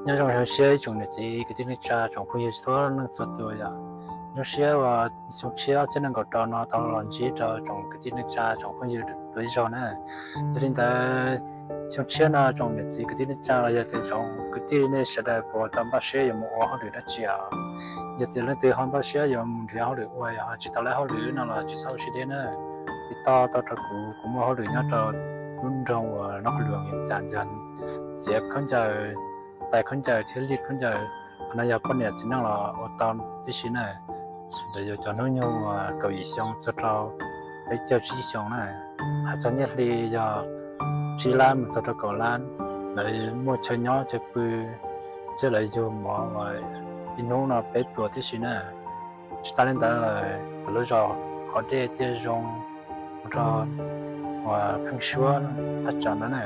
Nyob zoo zoo siab ib tsoom niam txiv kwv tij neej tsa tsoom phooj ywg txhua leej txhua tus yom. Zoo siab uas xyoo tshiab ob txhiab nees nkaum rau no tau los ntsib rau tsoom kwv tij neej tsa tsoom phooj ywg dua ib zaug na. Yog li ntawd, xyoo tshiab no tsoom niam txiv kwv tij neej tsa los yog tias tsoom kwv tij nej sawv daws puas tau npaj siab yuav mus ua hauj lwm dab tsi os? Yog tias leej twg ho npaj siab yuav mus nrhiav hauj lwm ua, yog ho tsis tau lab hauj lwm no los tsis txhob ua siab deb na. Tiv toj tau rau kuv, kuv muaj hauj lwm nyob rau lub nroog uas Nab Qhua Luas Vias Cas, yog txiav khaub ncaws, tais khaub ncaws thiab lig khaub ncaws. Qhov no yog poj niam txiv neej los ua tau tib si na. Ntawd yog cov hnub nyoog uas kaum yim xyoo txog rau peb caug tsib xyoo na. Hais txog nyiaj hli yog tsib lab mus txog rau kaum lab. Lawv muaj chaw nyob chaw pw thiab lawv yug mov uas ib hnub no peb pluas tib si na. Tsis tas li ntawd lawm, lawv lub zos qhov dej thiaj zoo mus rau uas pheeb suab thaj tsam no na.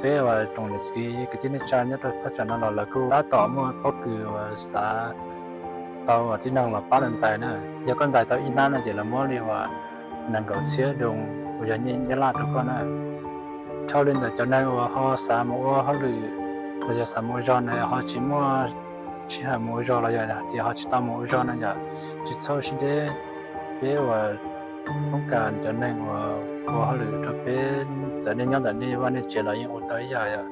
Peb uas tsoom niam txiv kwv tij neej tsa nyob rau thaj tsam no los lawv kuj tab tom muaj pob kws uas xav tau uas tib neeg los pab lawv ntais na. Yog koj ntais tau ib hnab no ces lawv muab li uas nees nkaum txhiab doos uas yog nyiaj Nyab Laj rau koj na. Dhau li ntawd cov neeg uas ho xav mus ua hauj lwm los yog xav mus ua zog na, ho tsis muaj sij hawm mus ua zog los yog hais tias ho tsis tau mus ua zog na yom, tsis txhob ua siab deb. Peb uas toob kas cov neeg uas ua hauj lwm rau peb, txawm nej nyob ntawm nej vaj nej tsev los yeej ua tau ib yam.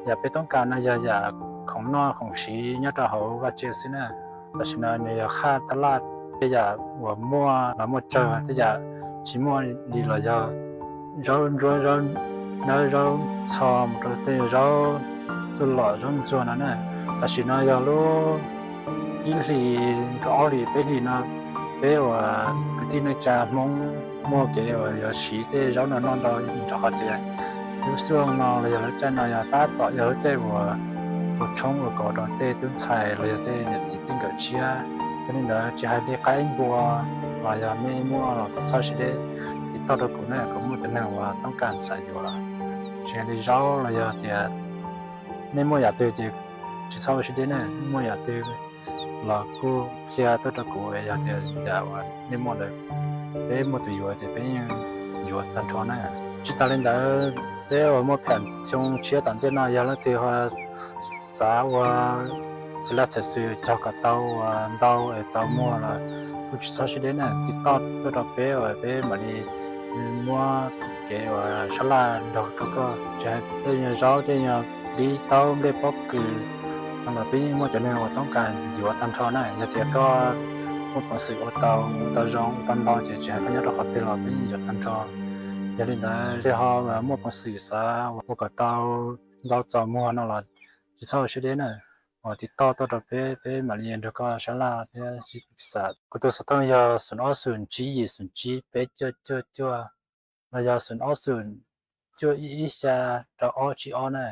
Yam peb toob kas no yog yam khoom noj khoom siv nyob rau hauv vaj tsev xwb na. Tam sim no nws yog qhaj tab laj, tej yam uas muaj los muaj tsawg, tej yam tsis muaj li los yog zaub ntsuab, zaub nawb, zaub txho, mus rau tej zaub txuj lom zaub ntxuag no na. Tam sim no yog lub ib hlis rau ob hlis peb hlis no, peb uas kwv tij neej tsa Hmoob muaj kev uas yuav siv tej zaub no noj ntau, rau qhov tias lub xyoo no los yog lub caij no yog tab tom yog lub caij uas ua tshoob ua kos rau tej tub ntxhais los yog tej niam txiv txij nkawm tshiab. Yog li ntawd tsis hais li qaib npua los yog nej muaj los kom txhob siab deb, tiv toj rau kuv na, kuv muaj cov neeg uas toob kas xav yuav. Tsis hais li zaub los yog tias nej muaj yam twg ces tsis txhob ua siab deb na, muaj yam twg los kuj qhia tuaj rau kuv, yog tias yam uas nej muaj lawm, peb muaj tus yuav ces peb yeej yuav tag nrho na. Tsis tas li ntawd, peb uas muaj pheem xyoo tshiab tom ntej no yog leej twg ho xav ua txiv laj txhais xwm cog kom tau uas ntau es txaus muag los kuj tsis txhob siab deb na, tiv toj tuaj rau peb uas peb mam li muab kev uas sab laj nrog rau koj. Tsis hais tej nyuag zaub, tej nyuag dib taub, nplej pob kws no los peb yeej muaj cov neeg uas toob kas yuav tag nrho na. Yog tias koj muaj peev xwm ua tau, ua tau zoo, ua tau ntau ces tsis hais koj nyob rau qhov twg los peb yeej yuav tag nrho. Yog li ntawd, tej ho muaj peev xwm xav ua kom tau ntau txaus muag no los tsis txhob ua siab deb na, uas tiv toj tuaj rau peb, peb mam li nrog koj sab laj thiab sib xam. Kuv tus xov tooj yog xoom ob xoom tsib yim xoom tsib peb cuaj cuaj cuaj, los yog xoom ob xoom cuaj ib ib xya rau ob tsib ob na.